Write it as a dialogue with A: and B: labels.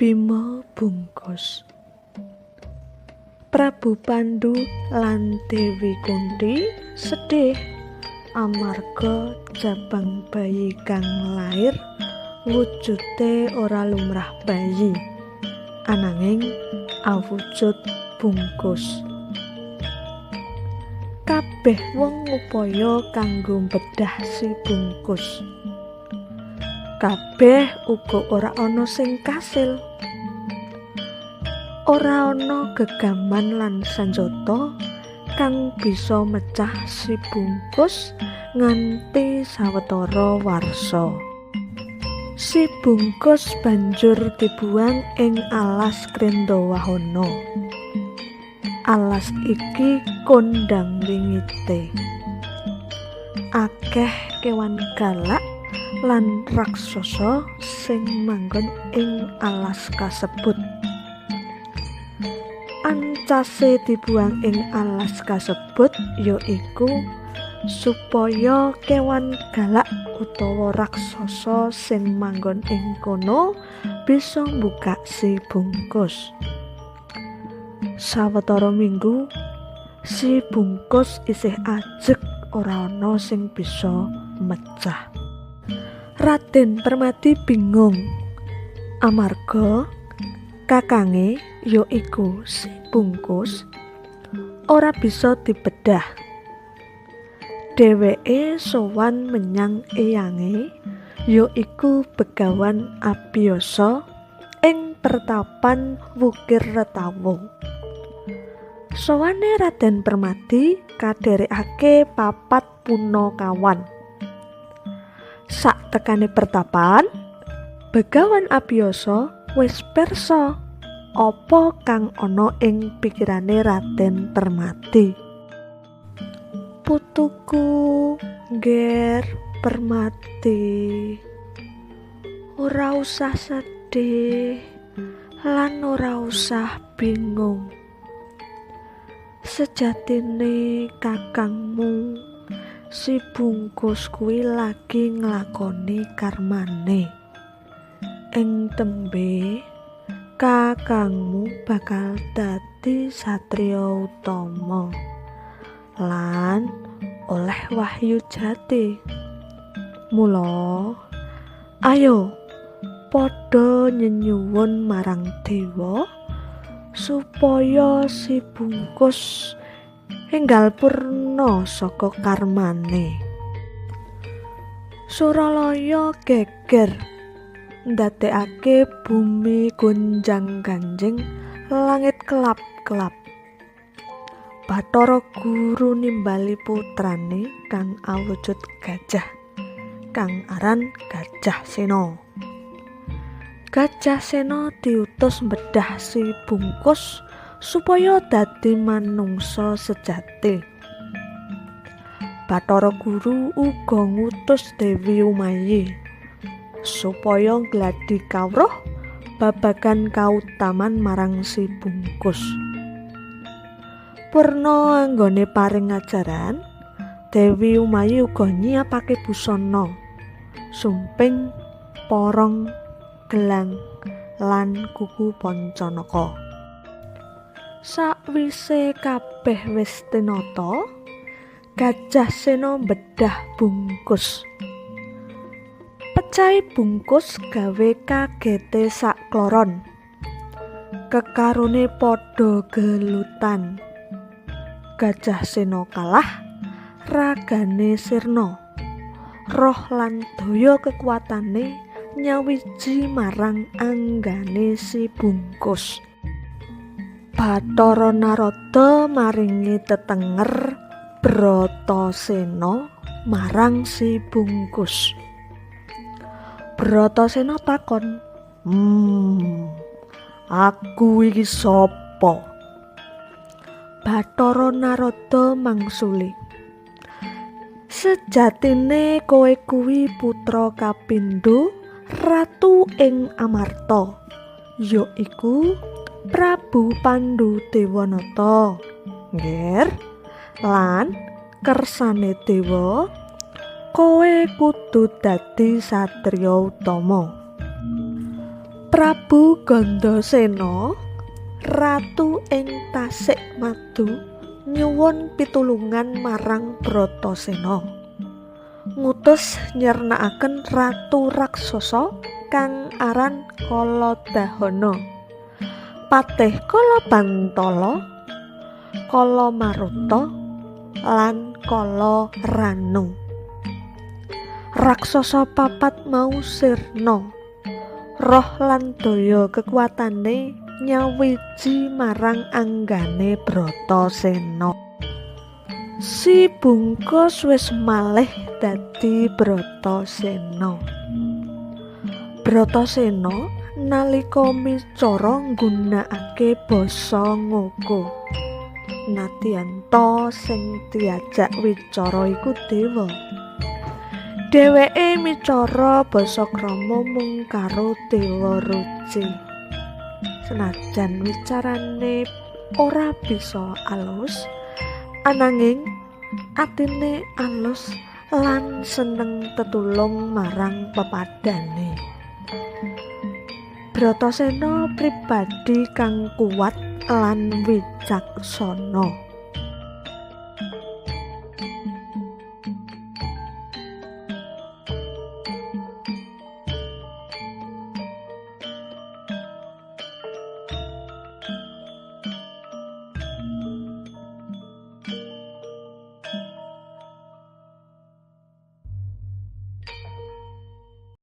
A: Bima Bungkus. Prabu Pandu lan Dewi Kunti sedih amarga jabang bayi kang lair wujude ora lumrah bayi, ananging awujud bungkus. Kabeh wong ngupaya kanggo mbedah si bungkus. Kabeh uga ora ana sing kasil. Ora ana gegaman lan sanjata kang bisa mecah si bungkus nganti sawetara warsa. Si bungkus banjur dibuang ing alas Krendawahana. Alas iki kondhang wingite. Akeh kewan galak lan raksasa sing manggon ing alas kasebut. Ancase dibuang ing alas kasebut ya iku supaya kewan galak utawa raksasa sing manggon ing kono bisa mbukak si bungkus. Sawetara minggu si bungkus isih ajeg, ora ana sing bisa mecah. Raden Permadi bingung amarga kakange ya iku si bungkus ora bisa dibedah. Dheweke sowan menyang eyange ya iku Begawan Abiyasa ing pertapan Wukir Retawung. Sowane Raden Permadi kadherekake papat punakawan. Sak tekane pertapan, Begawan Abiyasa wis pirsa apa kang ana ing pikirane Raden Permadi. Putuku, Nger Permadi, ora usah sedih lan ora usah bingung. Sejatine kakangmu si bungkus kuwi lagi nglakoni karmane. Ing tembe kakangmu bakal dadi satriya utama lan oleh wahyu jati. Mula ayo padha nyenyuwun marang dewa supaya si bungkus enggal purna saka karmane. Suralaya geger ndadekake bumi gonjang-ganjing, langit kelap-kelap. Bathara Guru nimbali putrane kang awujud gajah, kang aran Gajah Sena. Gajah Sena diutus mbedah si bungkus supaya dadi manungsa sejati. Bathara Guru uga ngutus Dewi Umayi supaya gladi kawruh babagan kautaman marang si bungkus. Purna anggone paring ajaran, Dewi Umayi uga nyiapake busana, sumping, porong, gelang lan kuku pancanaka. Sakwise kabeh wis tinata, Gajah Sena mbedah bungkus. Pecahe bungkus gawe kagete sakloron. Kekarone padha gelutan. Gajah Sena kalah, ragane sirna. Roh lan daya kekuatane nyawiji marang anggane si bungkus. Bathara Narada maringi tetenger Bratasena marang si bungkus. Bratasena takon, "Aku iki sapa?" Bathara Narada mangsuli, "Sejatine kowe kuwi putra kapindho ratu ing Amarta, ya iku Prabu Pandu Dewanata. Ngger, lan kersane dewa kowe kudu dadi satriya utama." Prabu Gandasena, ratu ing Tasik Madu, nyuwun pitulungan marang Bratasena. Ngutus nyirnakaken ratu raksasa kang aran Kaladahana. Patih Kalabantala, Kalamaruta lan Kalaranu. Raksasa papat mau sirna. Roh lan daya kekuatane nyawiji marang anggane Bratasena. Si Bungkus wis malih dadi Bratasena. Bratasena nalika micara nggunakake basa ngoko. Nadyan ta sing diajak wicara iku dewa. Dheweke micara basa krama mung karo Dewa Ruci. Senajan wicarane ora bisa alus, ananging atine alus lan seneng tetulung marang pepadane. Bratasena pribadi kang kuwat lan wicaksana.